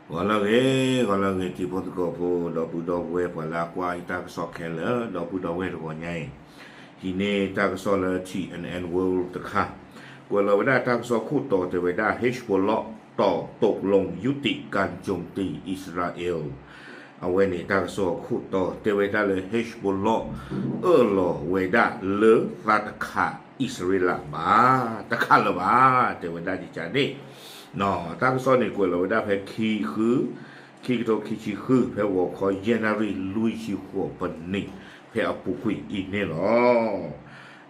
ဂီၤလၢအဂ့ၤ, ဂီၤလၢအဂ့ၤ တံၤဖိသကိးဖိ ဒီပုၢ်ဒီဝဲၢ် ပှၤလၢအကွၢ်ယတၢ်ကစီၣ်ခဲလၢာ် ဒီပုၢ်ဒီဝဲၢ်တဂီၤညါအံၤ, ဟံးန့ၢ်တၢ်ကစီၣ်လၢ T N N World တခါ, ကွဲးလီၤဝဲဒၣ်တၢ်ကစီၣ်ခိၣ်တီတဲဝဲဒၣ် Hezbollah ต่อตกลงยุติการโจมตีอิสราเอล အဝဲန့ၣ်တၢ်ကစီၣ်ခိၣ်တီတဲဝဲဒၣ်လၢ Hezbollah အၢၣ်လီၤဝဲဒၣ်လၢသးတခးအံၣ်စရ့လးဘၣ်, တခးလၢၤဘၣ်, တဲဝဲဒၣ်ဒ်န့ၣ် တၢ်ကစီၣ်န့ၣ် ကွဲးလီၤဝဲဒၣ်ဖဲခံဆံဃု, ခံကထိခံဆံဃု ဖဲဂီၤခီယဲၢ်နၣ်ရံၣ်လွံၢ်ဆံဃိးပနံး ဖဲအပူၤကွံာ်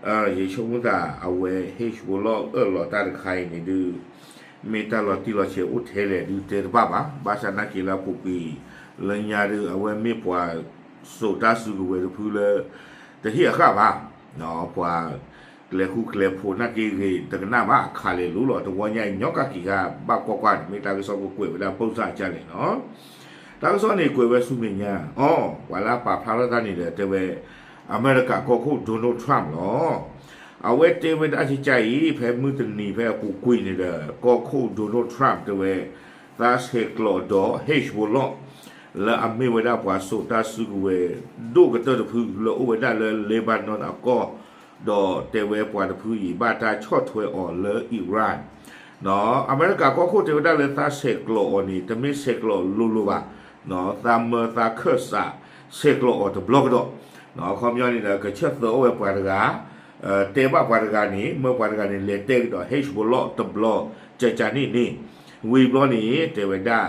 အံၤန့ၣ်လီၤ. ယဆိကမိၣ်သးအဝဲ Hezbollah အၢၣ်လီၤတၢ်တခါအံၤန့ၣ်ဒုး မ့ၢ်တၢ်လီၤတံၢ်လီၤဆဲးအိၣ်ထဲလဲၣ်ဒုးတဲတဘၣ်ဘၣ်, ဘၣ်ဆၣ်နာ်က့ၤလၢအပူၤကွံာ် လၢညါဒုး အဝဲမ့ၢ်ပှၤ စိာ်တၢ်စုကဝဲၤတဖုလၢ တဟ့ၣ်အဃၣ်ဘၣ်, ပှၤကျဲၤဃူကျဲၤဖိးနာ်က့ဂ့ၤ တကနၣ်ဘၣ် ခးလဲၤလိၤလီၤ တဝီညါအံၤ ညီကက့ၤဂၤ ဘၣ်ကွၢ်ကွၢ်န့ၣ် မ့ၢ်တၢ်ကစီၣ်ကကွဲးဝဲဒၣ် ပိၢ်စၢ်ကလဲၣ်နီၤ. တၢ်ကစီၣ်န့ၣ်ကွဲးဝဲဆူမဲာ်ညါ အီၤ ပှၤလၢအပာ်ဖျါထီၣ်တၢ်န့ၣ်ဒီး တဲဝဲ အမဲရကၤကီၢ်ခိၣ် Donald Trump လီၤ. အဝဲတဲဝဲဒၣ်ကကါအံၤ ဖဲမုၢ်တနံၤဖဲအပူၤကွံာ်န့ၣ်ဒီး ကီၢ်ခိၣ် Donald Trump တဲဝဲ သးဆဲးကျိးဒီး Hezbollah လၢအမ့ၢ်ဝဲဒၣ်ပှၤစိာ်တၢ်စုကဝဲၤ ဒိၣ်ကတၢၢ်တဖုလၢအိၣ်ဝဲဒၣ်လၢ Lebanon အကီၢ်, ဒီးတဲဝဲပှၤတဖုအံၤ ဘၣ်တၢ်ဆီၣ်ထွဲအီၤလၢ Iran အမဲရကၤကီၢ်ခိၣ်တဲဝဲဒၣ်လၢသးဆဲးကျိးအီၤန့ၣ် တမ့ၢ်ဆဲးကျိးလိၤလိၤဘၣ်, သးမၢသးခၢၣ်စး ဆဲးကျိးအီၤတဘျီကဒီး, အခီပညီန့ၣ်ဒီး ကဆၢၣ်သၢအီၣ်ဝဲပှၤတဂၤ, တဲဘၣ်ပှၤတဂၤန့ၣ် မၢပှၤတဂၤန့ၣ် လဲၤတဲကဒီး Hezbollah တဘျီ ကကါန့ၣ်န့ၣ်, ဝံၤဘျီန့ၣ် တဲဝဲဒၣ်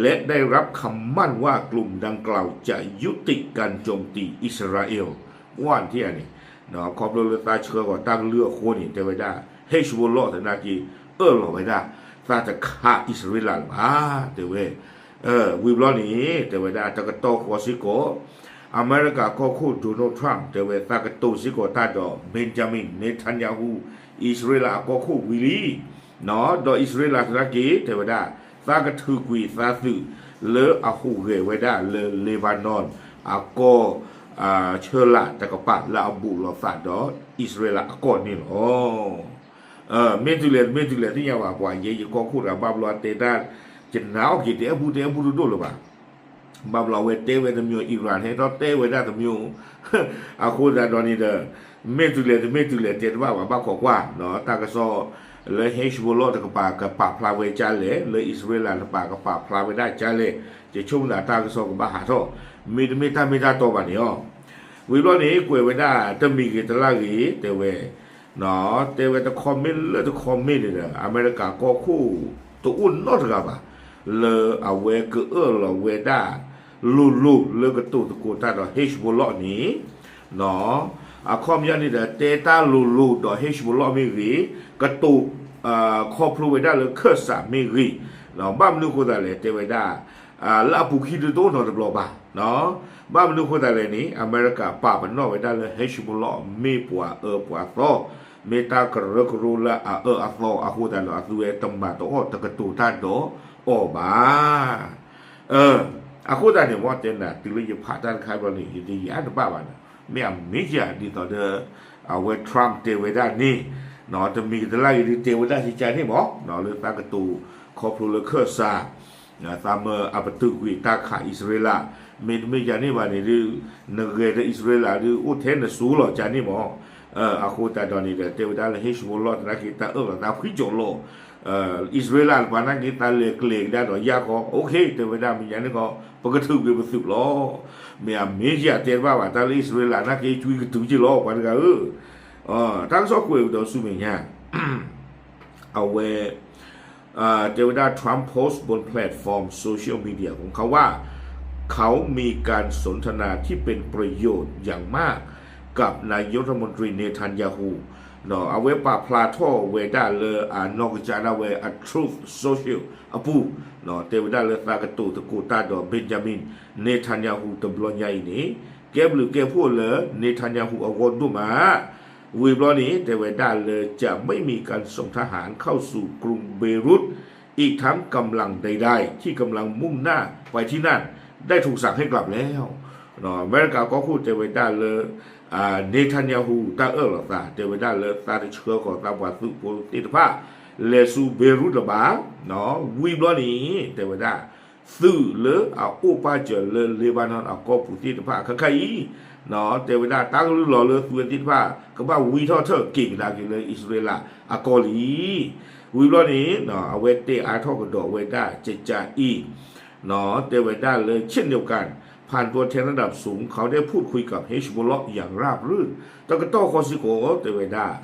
และได้รับคำมั่นว่ากลุ่มดังกล่าวจะยุติการโจมตีอิสราเอล ဝံၤထံၣ်ဧါန့ၣ်, ခီဖျိလၢသးဆှၢဃီၤတၢ်ကလုၢ်အဃိန့ၣ် တဲဝဲဒၣ် Hezbollah သနာ်က့ အၢၣ်လီၤဝဲဒၣ် သးတခးအံၣ်စရ့လးလၢၤဘၣ်, တဲဝဲ ဝံၤဘျီန့ၣ် တဲဝဲဒၣ် တကတီၢ်ဃီစ့ၢ်ကီး အမဲရကၤကီၢ်ခိၣ် Donald Trump တဲဝဲ သးကတိၤစ့ၢ်ကီးတၢ်ဒီး Benjamin Netanyahu အံၣ်စရ့လးအကီၢ်ခိၣ်ဝံၤလံ, ဒီးအံၣ်စရ့လးသနာ်က့ တဲဝဲဒၣ် သးကထုးကွံာ်သးသုးလၢအဟူးဂဲၤဝဲဒၣ်လၢ Lebanon အကီၢ် ဆၢလာ်တကပၤလၢအဘူးလိာ်သးဒီးအံၣ်စရ့လးအကီၢ်န့ၣ်လီၤ. မ့ၢ်တုၤလဲၣ် မ့ၢ်တုၤလဲၣ်သ့ၣ်ညါဘၣ် ပှၤယဲယကီၢ်ခိၣ်တဂၤဘၣ်ဘျီအတဲတၢ် ယနာ်အီၣ်က့ၤ တအဲၣ်ဘူၣ်တအဲၣ်ဘူၣ်ဒိၣ်ဒိၣ်လၢၤဘၣ်. ဘၣ်ဘျီအဝဲတဲဝဲတမံၤ Iran ဟဲထီၣ်တဲဝဲဒၣ်တမံၤ အဃိသတးဒီးန့ၣ်ဒီး မ့ၢ်တုၤလဲၣ်တမ့ၢ်တုၤလဲၣ်တဲတဘၣ်ဘၣ် ဘၣ်ခိးကွၢ် တၢ်ကစီၣ်လၢ Hezbollah တကပၤ ကပာ်ဖျါဝဲကၢလဲၣ် လၢအံၣ်စရ့လးတကပၤ ကပာ်ဖျါဝဲဒၣ်ကၢလဲၣ်, ယဆိကမိၣ်သးတၢ်ကစီၣ်ကဘၣ်ဟးထီၣ် မ့တမ့ၢ်တၢ်မ့ၢ်တၢ်တီဘၣ်န့ၣ်လီၤ. ဝံၤဘျီန့ၣ် ကွဲးဝဲဒၣ်တမံၤဂ့ၤတလၢ်ဂ့ၤ တဲဝဲ တဲဝဲတခီမ့ၢ်လၢတခီမ့ၢ်န့ၣ်ဒီး အမဲရကၤကီၢ်ခိၣ်တအိၣ်နီတဂၤဘၣ် လၢအဝဲကအၢၣ်လီၤဝဲဒၣ် လိၤလိၤလၢကတိၤသကိးတၢ်ဒီး Hezbollah န့ၣ် အခီပညီန့ၣ်ဒီး တဲတၢ်လိၤလိၤဒီး Hezbollah မ့ၢ်ဂ့ၤ, ကတိၤခီဖျိဝဲဒၣ်လၢခၢၣ်စးမ့ၢ်ဂ့ၤ, ဘၣ်မနုၤအဃိသတးလဲၣ် တဲဝဲဒၣ် လၢအပူၤခံဒုတအိၣ်နီတဘျီဘၣ်. ဘၣ်မနုၤအဃိသတးလဲၣ်န့ၣ် အမဲရကၤပာ်ပနီၣ်ဝဲဒၣ်လၢ Hezbollah မ့ၢ်ပှၤအၢပှၤသီ, မ့ၢ်တၢ်ကရၢကရိလၢအအၢအသီအဃိသတးဒီး အသုဝဲတမၤတအီၣ်တကတိၤတၢ်ဒီးအီၤဘၣ်. အဃိသတးန့ၣ် မ်တဲနၤ တုၤလၢယဖးတၢ်တခါဘျီန့ၣ် ယတယာ်တဘၣ်ဘၣ်န့ၣ် မ့ၢ်အမ့ၢ်ယၤဒ်သိးဒီး အဝဲ Trump တဲဝဲဒၣ်န့ၣ် တမံၤတလၢ်ဂ့ၤဒုးတဲဝဲဒၣ်ကကါန့ၣ်မး လၢသးကတိၤခီဖျိလၢခၢၣ်စး သးမၢအပတုာ်ကွံာ်တၢ်ခးအံၣ်စရ့လး, မ့တမ့ၢ်ယၤန့ၣ်ဘၣ်န့ၣ်ဒုး နဂဲၤဒီးအံၣ်စရ့လးဒုး အိၣ်ထဲနစိၤလီၤကါန့ၣ်မး. အဃိသတးဒီးန့ၣ်ဒီး တဲဝဲဒၣ်လၢ Hezbollah သနာ်က့ တၢ်အၢၣ်လီၤသးဖှံကၠီၤလီၤ အံၣ်စရ့လးတပၤနာ်က့ သးလဲၤကျဲၤကဒါဒီးယၢ်ခီ OK တဲဝဲဒၣ် မ့ၢ်ယၤန့ၣ်ခီ ပကထုးကွံာ်ပသုးလီၤ. မ့ၢ်အမ့ၢ်ယၤတဲတဘၣ်ဘၣ် တၢ်လၢအံၣ်စရ့လးနာ်က့ ကွံကတုၤက့ၤလီၤ ပှၤတဂၤဧၢ. တၢ်ကစီၣ်ကွဲးဝဲဒီးဆူမဲာ်ညါ အဝဲ တဲဝဲဒၣ် Trump post บนแพลตฟอร์มโซเชียลมีเดียของเขาว่า เขามีการสนทนาที่เป็นประโยชน์อย่างมากกับนายกรัฐมนตรี Netanyahu အဝဲပာ်ဖျါထီၣ်ဝဲဒၣ်လၢအနီၢ်ကစၢ်ဒၣ်ဝဲအ Truth Social အပူၤ တဲဝဲဒၣ်လၢသးကတိၤသကိးတၢ်ဒီး Benjamin Netanyahu တဘျီညါအံၤန့ၣ် ကဲဘျုးကဲဖှိၣ်လၢ Netanyahu အဂီၢ်ဒိၣ်မး ဝံၤဘျီန့ၣ် တဲဝဲဒၣ်လၢ จะไม่มีการส่งทหารเข้าสู่กรุงเบรุต อีกทั้งกำลังใดๆที่กำลังมุ่งหน้าไปที่นั่นได้ถูกสั่งให้กลับแล้ว အမဲရကၤကီၢ်ခိၣ်တဲဝဲဒၣ်လၢ Netanyahu တၢ်အၢၣ်လီၤသး တဲဝဲဒၣ်လၢသးတဆှၢဃီၤသးပှၤသုးဖိသ့ၣ်တဖၣ် လဲၤဆူ Beirut လၢၤဘၣ်, ဝံၤဘျီန့ၣ် တဲဝဲဒၣ် သုးလၢအအိၣ်ပာ်စၢၤလၢ Lebanon အကီၢ်ပူၤသ့ၣ်တဖၣ်ခဲခါအံၤ, တဲဝဲဒၣ်တၢ်ကလုၢ်လီၤလၢသုးဝဲသ့ၣ်တဖၣ် ကဘၣ်ဝံထီၣ်ထၢၣ်က့ၤကဒါက့ၤလၢအံၣ်စရ့လးအကီၢ်လံ. ဝံၤဘျီန့ၣ် အဝဲတဲအါထီၣ်ကဒီးဝဲဒၣ်ကကါအံၤ တဲဝဲဒၣ်လၢ เช่นเดียวกัน พันตำรวจเอก ธนดล สุข เขาได้พูดคุยกับ Hezbollah อย่างราบรื่น တကတီၢ်ဃီစ့ၢ်ကီး တဲဝဲဒၣ်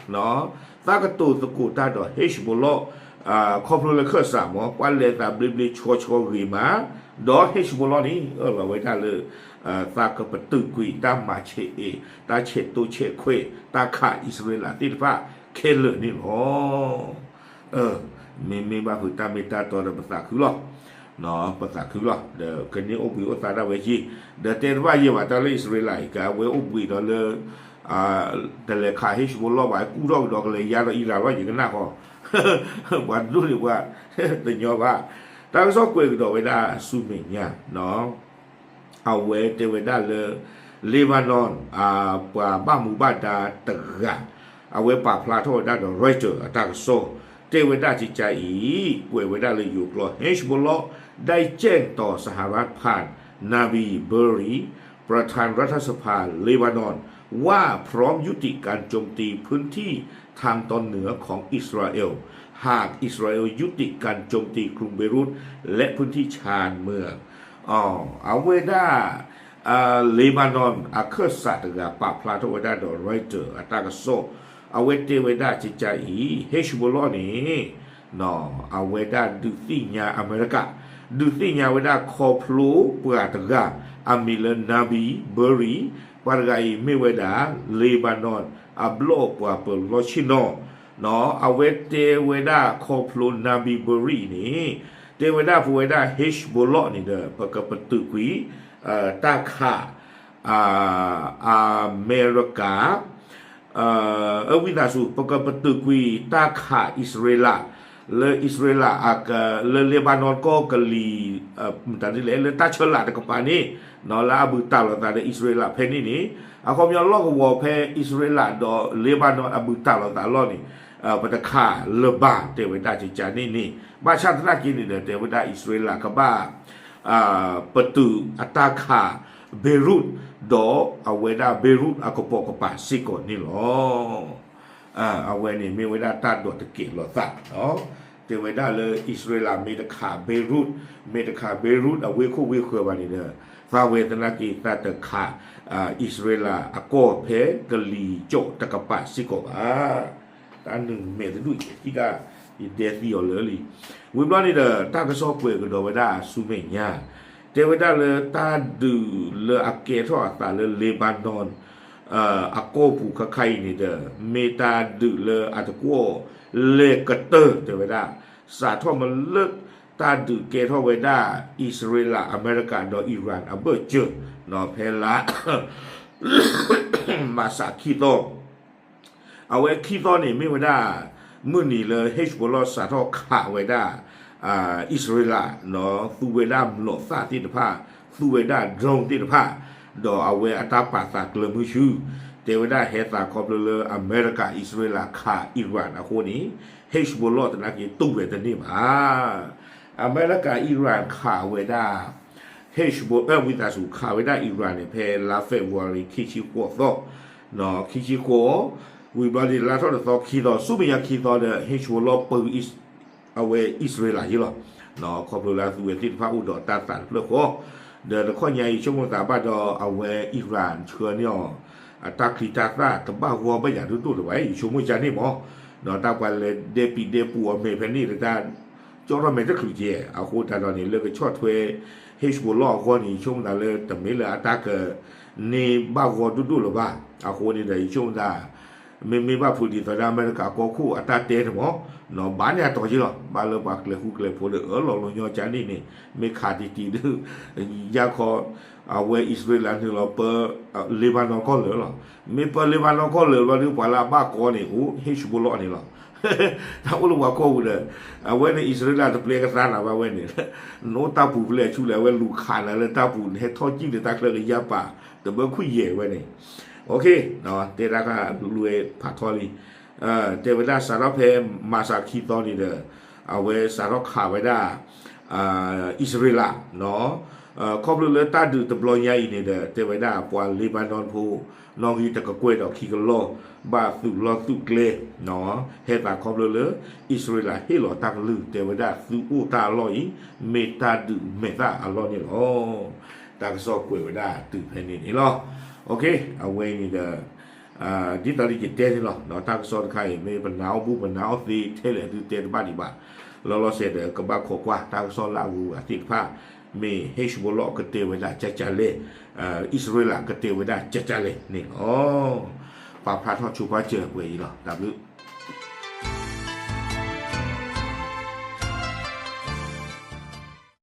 သးကတိၤသကိးတၢ်ဒီး Hezbollah ခီဖျိလၢခၢၣ်စးမ့ၢ် ပှၤလဲၤသးဘျ့ဘျ့ဆှီဆှီဂ့ၤမး, ဒီး Hezbollah န့ၣ် အၢၣ်လီၤဝဲဒၣ်လၢ သးကပတုာ်ကွံာ်တၢ်မၤဆဲးအ့ၣ် တၢ်ဆဲးတိၢ်ဆဲးခွဲး တၢ်ခးအံၣ်စရ့လးသ့ၣ်တဖၣ်ခဲလၢာ်န့ၣ်လီၤ. မ့မ့ၢ်ဘၣ်ဖုးတၢ်မ့ၢ်တၢ်တီဒီးပသးခုလီၤ. ပသးခုလီၤ. ဒီးကန့ၢ်အိၣ်ဘှံးအိၣ်သါဒၣ်ဝဲက့ၤ, ဒီးတဲတဘၣ်ယဲၢ်ဘၣ်တၢ်လၢအံၣ်စရ့လးအံၤ ကဝဲအိၣ်ဘှံးဒီးလၢ တလဲၤခး Hezbollah ဘၣ် ကူၣ်ထီၣ်ကဒီးကလဲၤယါဒီးအံရၣ်လီၤ ယကနၣ်ဃီ, ပှၤဒိၣ်န့ၢ်ပှၤ တညီဘၣ်. တၢ်ကစီၣ်ကွဲးကဒီးဝဲဒၣ်ဆူမဲာ်ညါ အဝဲတဲဝဲဒၣ်လၢ Lebanon ပှၤဘၣ်မူဘၣ်ဒါတဂၤ အဝဲပာ်ဖျါထီၣ်ဝဲဒၣ်ဒီး Reuters အတၢ်ကစီၣ် တဲဝဲဒၣ်ကကါအံၤ ကွဲးဝဲဒၣ်လၢယိၤကျိာ် Hezbollah ได้แจ้งต่อสหรัฐผ่าน Nabi Berri ประธานรัฐสภา เลบานอน ว่าพร้อมยุติการโจมตีพื้นที่ทางตอนเหนือของอิสราเอล หากอิสราเอลยุติการโจมตีกรุงเบรุตและพื้นที่ชานเมือง အဝဲဒၣ် Lebanon အခၢၣ်စးတဂၤ ပာ်ဖျါထီၣ်ဝဲဒၣ်ဒီး Reuters အတၢ်ကစီၣ် အဝဲတဲဝဲဒၣ်ကကါအံၤ Hezbollah န့ၣ် အဝဲဒၣ်ဒုးသ့ၣ်ညါအမဲရကၤ, ဒုးသ့ၣ်ညါဝဲဒၣ်ခီဖျိပှၤတဂၤ အမံၤလၢ Nabi Berri, ပှၤတဂၤအံၤမ့ၢ်ဝဲဒၣ် Lebanon အဘျီၣ်ပှၤပၢၤလီၢ်ဆ့ၣ်နီၤ, အဝဲတဲဝဲဒၣ်ခီဖျိ Nabi Berri န့ၣ် တဲဝဲဒၣ်ပဝဲဒၣ် Hezbollah န့ၣ်ဒီး ပကပတုာ်ကွံာ် တၢ်ခး အမဲရကၤ အဝံသးစူၤ ပကပတုာ်ကွံာ်တၢ်ခးအံၣ်စရ့လး လၢအံၣ်စရ့လး လၢ Lebanon ကီၢ်ကလံၤ မတၤဒ်လဲၣ် လၢတၢ်ဆၢလာ်တကပၤန့ၣ် လၢအဘူးတံၢ်လိာ်သးဒီးအံၣ်စရ့လးဖဲန့ၣ်န့ၣ် အခီပညီလီၢ်ကဝီၤဖဲအံၣ်စရ့လးဒီး Lebanon အဘူးတံၢ်လိာ်သးအလီၢ်န့ၣ် ပတခးလၢၤဘၣ် တဲဝဲဒၣ်ကကါန့ၣ်န့ၣ် ဘၣ်ဆၣ်သနာ်က့န့ၣ်ဒီး တဲဝဲဒၣ်အံၣ်စရ့လးကဘၣ် ပတုာ်အတၢ်ခး Beirut ဒီးအဝဲဒၣ် Beirut အကပိာ်ကပၤစ့ၢ်ကီးန့ၣ်လီၤ. အဝဲန့ၣ်မ့ၢ်ဝဲဒၣ်တၢ်ဒိးတကဲးလိာ်သး တဲဝဲဒၣ်လၢအံၣ်စရ့လးမ့ၢ်တခး Beirut, မ့ၢ်တခး Beirut အဝ့ၢ်ခိၣ်ဝ့ၢ်ဃၢၤဘၣ်န့ၣ်ဒီး သးဝဲသနာ်က့သးတခး အံၣ်စရ့လးအကီၢ်ဖဲကလံၤကၠီၣ်တကပၤစ့ၢ်ကီးဘၣ်. တၢ်နုာ်မဲာ်တဒူၣ်အံၤ ခံဂၤ ယဒဲသံအီၤလၢလံ. ဝံၤဘျီန့ၣ်ဒီး တၢ်ကစီၣ်ကွဲးကဒီးဝဲဒၣ်ဆူမဲာ်ညါ တဲဝဲဒၣ်လၢတၢ်ဒုးလၢအကဲထီၣ်အသးလၢ Lebanon အကီၢ်ပူၤခဲခါအံၤန့ၣ်ဒီး မ့ၢ်တၢ်ဒုးလၢအတကွီၣ်လဲၤကတၢၢ် တဲဝဲဒၣ် စးထီၣ်မ့ၢ်လၢတၢ်ဒုးကဲထီၣ်ဝဲဒၣ် အံၣ်စရ့လး အမဲရကၤဒီး Iran အဘၢၣ်စၢၤ ဖဲလါ မၤစးခံသီ အဝဲခံသီန့ၣ်မ့ၢ်ဝဲဒၣ် မုၢ်နံၤလၢ Hezbollah စးထီၣ်ခးဝဲဒၣ် အံၣ်စရ့လး သူဝဲဒၣ်မျိာ်သၣ်သ့ၣ်တဖၣ် သူဝဲဒၣ် drone သ့ၣ်တဖၣ် ဒီးအဝဲအတၢ်ပာ်သးကျၢၤမုၢ်ဆူ တဲဝဲဒၣ်ဟဲသးခီဖျိလၢအမဲရကၤ အံၣ်စရ့လးခး Iran အဃိန့ၣ် Hezbollah သနာ်က့တူၢ်ဝဲတန့ၢ်ဘၣ်. အမဲရကၤ Iran ခးဝဲဒၣ် Hezbollah ဝံသးစူၤခးဝဲဒၣ် Iran န့ၣ် ဖဲလါ February ခံဆံဃိးသီ ခံဆံဃိး ဝံၤဘျီန့ၣ် လါထီၣ်တသီခံသီ ဆူမဲာ်ညါခံသီဒီး Hezbollah ပၢ အဝဲအံၣ်စရ့လးယ့လီၤ. ခီဖျိလၢအသူဝဲသ့ၣ်တဖၣ်အိၣ်ဒီးတၢ်သးတဖျၢၣ်ဃီ ဒီးတခီညါအံၤဆိကမိၣ်သးဘၣ်ဒီးအဝဲ Iran ဆှၢန့ၢ်အီၤ အတၢ်ချံတၢ်သၣ်တဘၣ်ဂီၢ်ဘၣ်ယၤဒိၣ်ဒိၣ်လၢၤဘၣ် ယဆိကမိၣ်ကန့ၣ်မး ဒီးတၢ်ပှၤလဲၤဒဲပံၤဒဲပူၤအီၤမဲာ်ဖဲန့ၣ်ဒီးတၢ် ကၠီထီၣ်မဲာ်တချုးကဲ အဃိသတးဒီးန့ၣ် လၢကဆီၣ်ထွဲ Hezbollah အဂီၢ်န့ၣ် ယဆိကမိၣ်သးလၢတမ့ၢ်လၢအတၢ်က န့ၢ်ဘၣ်ဂီၢ်ဒိၣ်ဒိၣ်လၢၤဘၣ်. အဃိန့ၣ်ဒီး ယဆိကမိၣ်သး မ့မ့ၢ်ဘၣ်ဖုးဒ်သိးဒီးအမဲရကၤကီၢ်ခိၣ်အတၢ်တဲန့ၣ်မး ဘၣ်န့ၢ်အတီၤက့လီၤ. ဘၣ်လၢပှၤကျဲၤဃူကျဲၤဖိးဒီးအၢၣ်လီၤလီၤညီကန့ၣ်န့ၣ် မ့ၢ်ခးတံၢ်တံၢ်ဒုး ယၢ်ခီ အဝဲအံၣ်စရ့လးနုာ်လီၤပၢ Lebanon ကီၢ်လၢာ်လီၤ. မ့ၢ်ပၢ Lebanon ကီၢ်လၢာ်ဘျီဒုး ပှၤလၢအဘၣ်ကီန့ၣ် အိၣ် Hezbollah န့ၣ်လီၤ. တၢ်အိၣ်လၢပှၤကီၢ်ပူၤဒီး အဝဲန့ၣ် အံၣ်စရ့လးတပျဲကသါနၤဘၣ်ဝဲန့ၣ် နအိၣ်တၢ်ပူၤဖဲလဲၣ်ဆူလဲၣ် အဝဲလူၤခးနၤလၢတၢ်ပူၤန့ၣ် ဟဲထီၣ်ကံၣ်န့ၣ် တၢ်ချၢကယါပာ် တဘၢခွံယဲၢ်ဝဲန့ၣ် တဲတၢ်ခါလွဲဖးထီလံ တဲဝဲဒၣ်စးထီၣ်ဖဲမၤစးခံသီန့ၣ်ဒီး အဝဲစးထီၣ်ခးဝဲဒၣ် အံၣ်စရ့လး, ခီဖျိလၢတၢ်ဒုးတဘျီညါအံၤန့ၣ်ဒီး တဲဝဲဒၣ်ပှၤ Lebanon ဖိ နီၣ်ဂံၢ်တကကွဲၢ်ဒီးခံကလီၢ် ဘၣ်သုးလီၢ်သုးကျဲ ဟဲသးခီဖျိလၢ အံၣ်စရ့လးဟ့ၣ်လီၤတၢ်ကလုၢ် တဲဝဲဒၣ်သုအိၣ်တၢ်အလီၢ်အံၤ မ့ၢ်တၢ်ဒုးမဲာ်သၣ်အလီၢ်န့ၣ်လီၤ. တၢ်ကစီၣ်ကွဲးဝဲဒၣ်တုၤဖဲန့ၣ်န့ၣ်လီၤ. အဝဲအံၤန့ၣ်ဒီး ဒ်သိးလၢယတဲန့ၣ်လီၤ, တၢ်ကစီၣ်တခါအံၤ မ့ၢ်ပနၢ်အီၣ်ဘူၣ်ပနၢ်အီၣ်သ့ထဲလဲၣ်ဒုးတဲတဘၣ်ဒံးဘၣ်, လီၤလီၤဆဲးဒီးကဘၣ်ခိးကွၢ် တၢ်ကစီၣ်လၢအဂုၤအဂၤသ့ၣ်တဖၣ်, မ့ၢ် Hezbollah ကတဲဝဲဒၣ်ကၠၢ်ကၠၢ်လဲၣ်, အံၣ်စရ့လးကတဲဝဲဒၣ်ကၠၢ်ကၠၢ်လဲၣ်န့ၣ်လီၤ. ပာ်ဖျါထီၣ်ဆိပာ်စၢၤပှဲၤအံၤလီၤ. တၢ်ဘျုး